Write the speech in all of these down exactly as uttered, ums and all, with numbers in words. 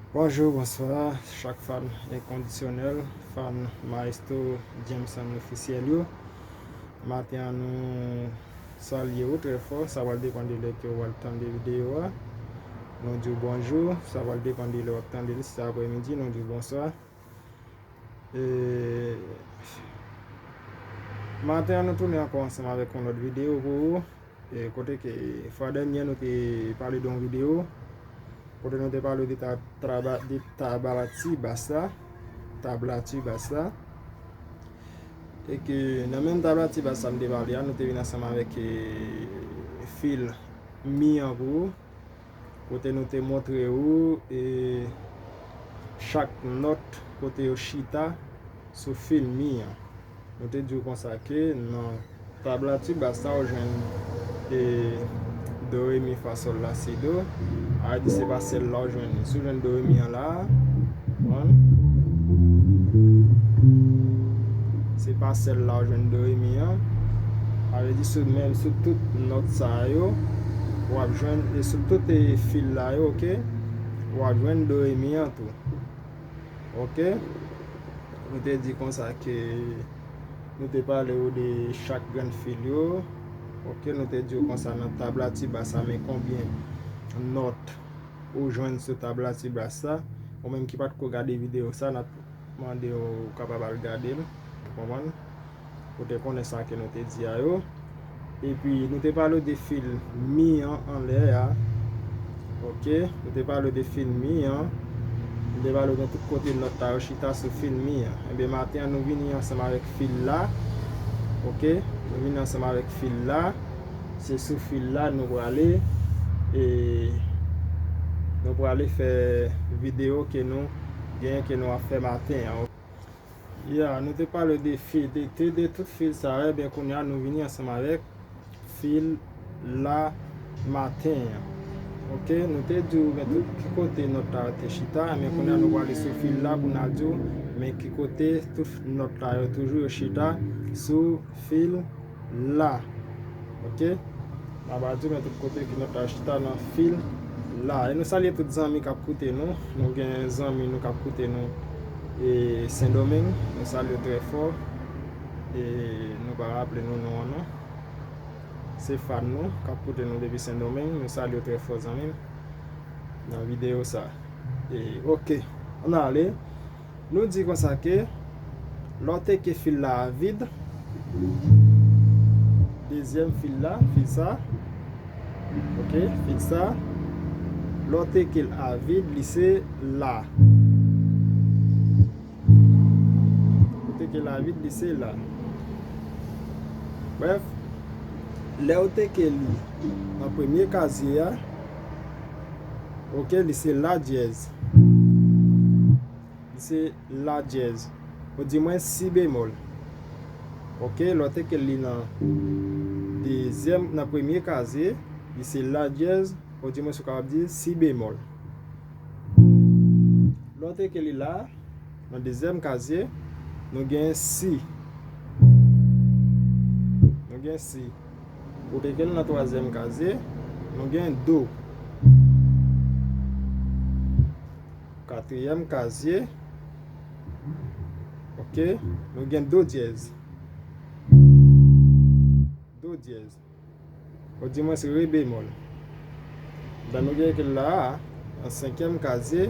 Bonjou, bonswa, chak fan enkondisyonèl, fan Maestro Jameson Ofisyèl yo. Maten an, nou salye w trè fò, sa pral depann de lè ke w al tande videyo a. Nou di w bonjou, sa pral depann de lè w ap tande l, si se aprèmidi, nou di w bonswa. E, maten an, nou tounen ankò ansanm avèk yon lòt videyo pou ou. E, kote ke fwa dènyè nou te pale de yon videyo, kote nou te pale de ta-, traba-, de tablati bas la, tablati bas la. E ke nan menm tablati bas la nou te pale a, nou te vin ansanm avèk, e, fil mi an pou ou. Kote nou te montre ou, e, chak nòt kote yo chita sou fil mi an. Nou te di w konsa ke nan tablati bas la ou jwenn, e, do, re, mi, fa, sòl, la, si, do. A di se pa sèl la ou jwenn li. Si w jwenn do, re, mi an la, konprann? Se pa sèl la ou jwenn do, re, mi an. Sa vle di sou menm, sou tout nòt sa yo, w ap jwenn, e sou tout, e, fil la yo, oke? W ap jwenn do, re, mi an tou. Oke? Nou te di konsa ke nou te pale ou de chak grenn fil yo. Oke, nou te di w konsa nan tablati bas la, men konbyen nòt ou jwenn sou tablati bas la. Ou menm ki pa t ko gade videyo sa, n ap mande w kapab al gade l, ou konprann? Ou te konnen sa ke nou te di a yo. Epi, nou te pale w de fil mi an anlè a. Oke, nou te pale w de fil mi an. Nou te pale w de tout kote nòt la yo chita sou fil mi an. Enben, maten an, nou vini ansanm avèk fil la. Oke, nou vini ansanm avèk fil la. Se sou fil la nou prale, e nou prale fè videyo ke nou genyen, ke nou ap fè maten an. Ya, nou te pale de fil, de, de, de tout fil sa yo, ebyen kounye a nou vini ansanm avèk fil la maten an. Oke, nou te di w, men tout ki kote nòt la yo te chita, men kounye a nou prale sou fil la pou n al di w, men ki kote tout nòt la yo toujou yo chita sou fil la. Oke? N ap di w men tout kote ki nòt la chita nan fil la. E nou salye tout zanmi k ap koute nou. Nou gen zanmi nou k ap koute nou e Sendomeng. Nou salye w trè fò. E nou pa raple nou non an non. Se fan nou k ap koute nou depi Sendomeng. Nou salye w trè fò zanmi m. Nan videyo sa. E, oke. Ann ale. Nou di konsa ke lè w teke fil la a vid, dezyèm fil la, fil sa, oke, fil sa, lè w teke l a vid, li se la. Lè w teke l a vid, li se la. Brèf, lè w teke li nan premye kazye a, oke, li se la dyèz. Li se la dyèz. Ou di mwen si bemòl. Oke, lè w teke li nan dezyèm, nan premye kazye, li se la dyèz. Ou di mwen si w kapab di si bemòl. Lè w teke li la, nan dezyèm kazye, nou gen si. Nou gen si. Ou teke l nan twazyèm kazye, nou gen do. Katriyèm kazye. Oke. Nou gen do dyèz. Do dyèz. Ou di mwen se re bemòl. Dan nou gen ekri l la a, nan senkyèm kazye,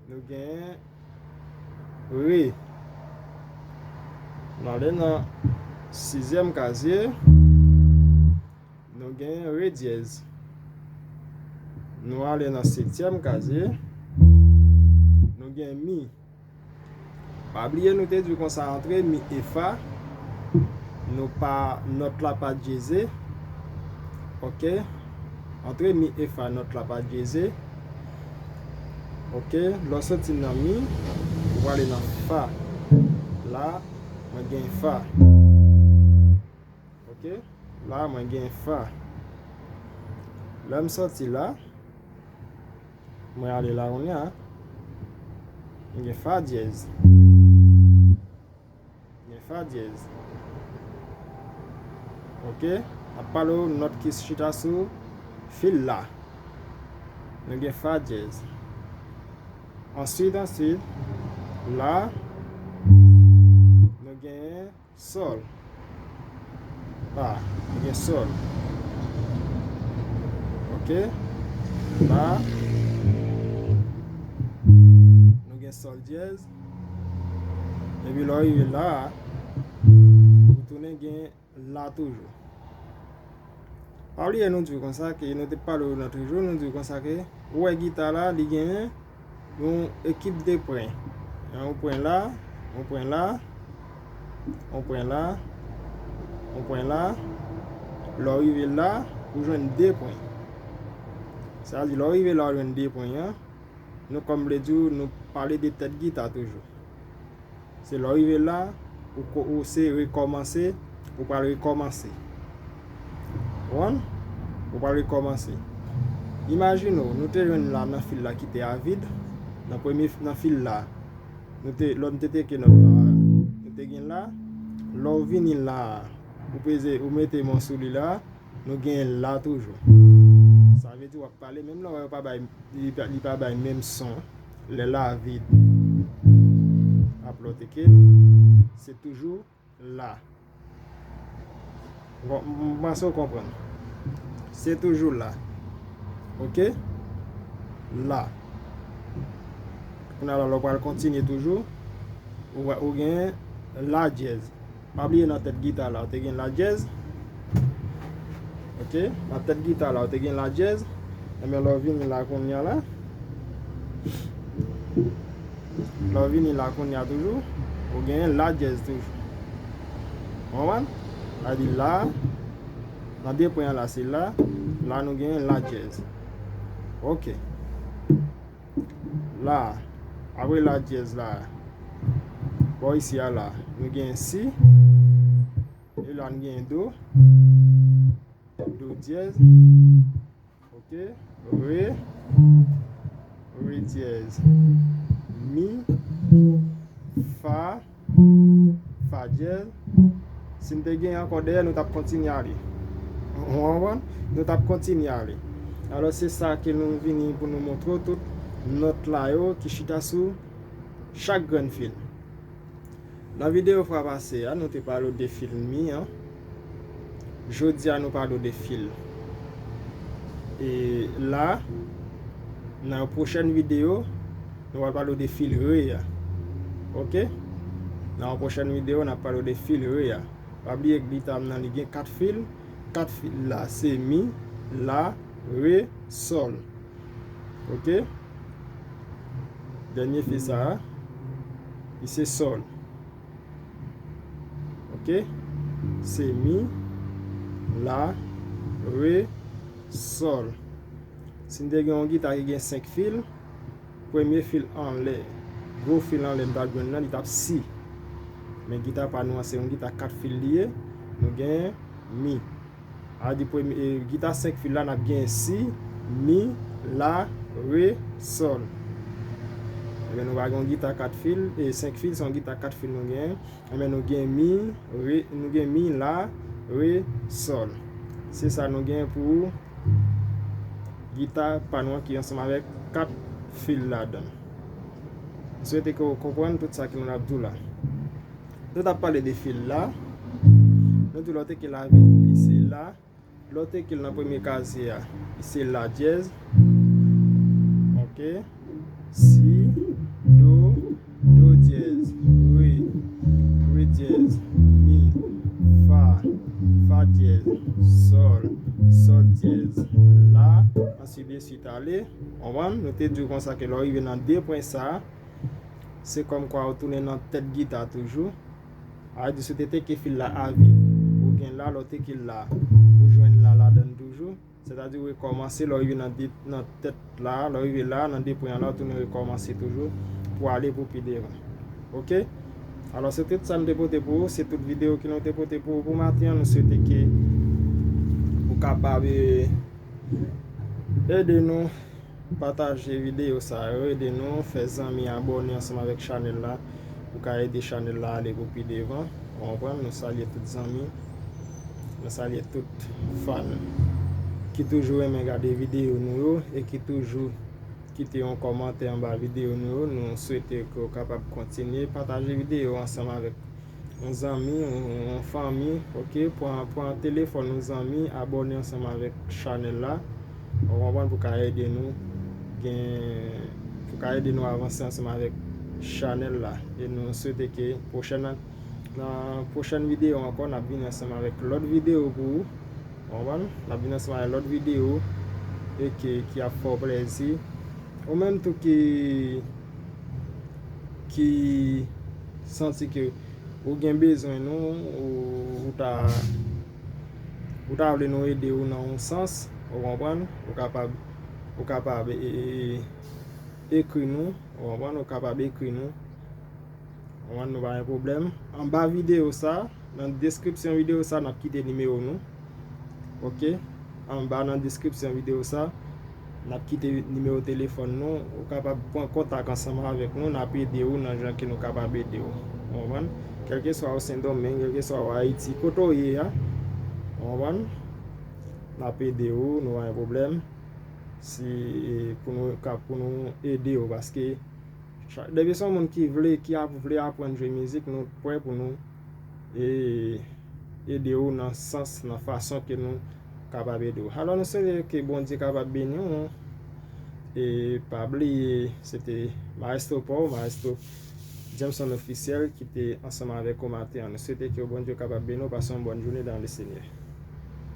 nou gen re. Nou ale nan sizyèm kazye. Nou gen re dyèz. Nou ale nan setyèm kazye. Nou gen mi. Pa bliye nou te di konsa antre mi e fa, nou pa, nòt la pa dyeze. Oke? Antre mi e fa, nòt la pa dyeze. Oke? Lè w soti nan mi, ou prale nan fa. La, mwen gen fa. Oke? La, mwen gen fa. Lè m soti la, mwen ale la kounye a. Mwen gen fa dyèz. Gen fa dyèz. Oke? N ap pale w nòt ki chita sou fil la. Nou gen fa dyèz. Answit, answit, la, nou genyen sòl. La, nou gen sòl. Ok? La, nou gen sòl dyèz. Epi lè w rive la, ou tounen gen la toujou. Pa bliye nou di w konsa ke nou te pale w nan toujou, nou di w konsa ke ou wè gita la, li genyen yon ekip de pwen. Yon pwen la, yon pwen la, yon pwen la, yon pwen la. Lè w rive la, ou jwenn de pwen. Sa vle di, lè w rive la, ou jwenn de pwen an. Nou kòm vle di w, nou pale de tèt gita toujou. Se lè w rive la, ou, ko- ou se rekòmanse, ou pral rekòmanse. Ou konprann? Ou pral rekòmanse. Imajine w, nou te jwenn la nan fil la ki te avid, nan premye f- nan fil la, nou te, lè nou te teke nòt la, nou te gen la, lè w vini la, ou peze, ou mete men w sou li la, nou genyen la toujou. Sa vle di w ap pale, menm lè w wè yo pa bay, li pa, li pa bay menm son, lè la vid. Ap lè w teke l, se toujou la. Bon, m panse w konprann. Se toujou la. Ok? La. Kounye a la, lè w pral kontinye toujou, ou, ou gen la dyèz. Pa bliye nan tèt gita la, ou te gen la dyèz. Ok? Nan tèt gita la, ou te gen la dyèz. Enben, lè w vini la kounye a la, lè w vini la kounye a toujou, ou gen la dyèz toujou. Ou konprann? Sa di la, nan de pwen an la, se la, la nou gen la dyèz. Ok. La, apre la dyèz la, bò isi a la, nou gen si, e la nou gen do, do dyèz, ok, re, re dyèz, mi, fa, fa dyèz. Si n te gen ankò dèyè, nou t ap kontinye ale. Ou konprann? Nou t ap kontinye ale. Alò, se sa ke nou vini pou nou montre w tout nòt la yo ki chita sou chak grenn fil. Nan videyo fwa pase a, nou te pale w de fil mi an. Jodi a, nou pale w de fil. E la, nan yon pwochèn videyo, nou va pale w de fil re a. Ok? Nan yon pwochèn videyo, n ap pale w de fil re a. Pa bliye gita m nan, li gen kat fil. Kat fil la, se mi, la, re, sòl. Ok? Dènye fil sa a, li se sòl. Ok? Se mi, la, re, sòl. Si n te gen yon gita ki gen senk fil, premye fil anlè, gwo fil anlè n t ap jwenn nan, li t ap si. Men gita pa nou an, se yon gita kat fil li ye, nou gen mi. A di premye, e, gita senk fil la, n ap gen si, mi, la, re, sòl. Ebyen, nou pa gen yon gita kat fil, e senk fil, se yon gita kat fil nou gen. Enben, nou gen mi, re, nou gen mi, la, re, sòl. Se sa nou gen pou gita pa nou an ki ansanm avèk kat fil ladan l. M swete ke w konprann tout sa ke nou ap di w la. Nou t ap pale de fil la. Nou di lè w teke la vid, li se la. Lè w teke l nan premye kazye a, li se la dyèz. Ok. Si, do, do dyèz, re, re dyèz, mi, fa, fa dyèz, sòl, sòl dyèz, la, ansi de swit ale. Konprann? Nou te di w konsa ke lè w rive nan de pwen sa a, se kòmkwa ou tounen nan tèt gita toujou. A di, si w te teke fil la avid, ou gen la, lè w teke l la, ou jwenn la ladan l toujou. Sètadi, ou rekòmanse, lè w rive nan de, nan tèt la, lè w rive la, nan de pwen an la, ou tounen rekòmanse toujou pou ale pou pi devan. Ok? Alò, se tout sa m te pote pou ou, se tout videyo ke nou te pote pou ou pou maten an. Nou swete ke ou kapab, eh, ede nou pataje videyo sa yo, ede nou fè zanmi abòne ansanm avèk chanèl la, pou ka ede chanèl la ale pou pi devan. Ou konprann? Nou salye tout zanmi, nou salye tout fan ki toujou renmen gade videyo nou yo e ki toujou kite yon kòmantè anba videyo nou yo. Nou swete ke w kapab kontinye pataje videyo ansanm avèk yon zanmi, yon, yon fanmi, ok? Pran, pran telefòn yon zanmi, abòne ansanm avèk chanèl la. Ou konprann, pou ka ede nou gen, pou ka ede nou avanse ansanm avèk chanèl la. E nou swete ke pwochèn, nan pwochèn videyo ankò, n ap vini ansanm avèk lòt videyo pou ou. Ou konprann? N ap vini ansanm avèk lòt videyo e ke, ki ap fè w plèzi. Ou menm tou ki, ki santi ke ou gen bezwen nou, ou, ou ta, ou ta vle nou ede ou nan yon sans, ou konprann? Ou kapab, ou kapab e, e, e, ekri nou, ou konprann? Ou kapab ekri nou. Ou konprann? Nou pa gen pwoblèm. Anba videyo sa, nan deskripsyon videyo sa, n ap kite nimewo nou. Ok? Anba nan deskripsyon videyo sa, n ap kite nimewo telefòn nou. Ou kapab pran kontak ansanm avèk nou, n ap ede ou nan jan ke nou kapab ede ou. Ou konprann? Kèlkeswa ou Sendomeng, kèlkeswa ou Ayiti, kote w ye a, ou konprann? N ap ede ou, nou pa gen pwoblèm. Si, pou nou ka, pou nou ede ou, paske depi se yon moun ki vle, ki ap, vle aprann jwe mizik, nou prè pou nou e, ede ou nan sans, nan fason ke nou kapab ede ou. Alò, nou swete ke Bondye kapab beni ou. E pa bliye, se te Maestro Paul, Maestro Jameson Officiel ki te ansanm avèk ou maten an. Nou swete ke Bondye kapab beni ou, pase yon bòn jounen dans le Seigneur.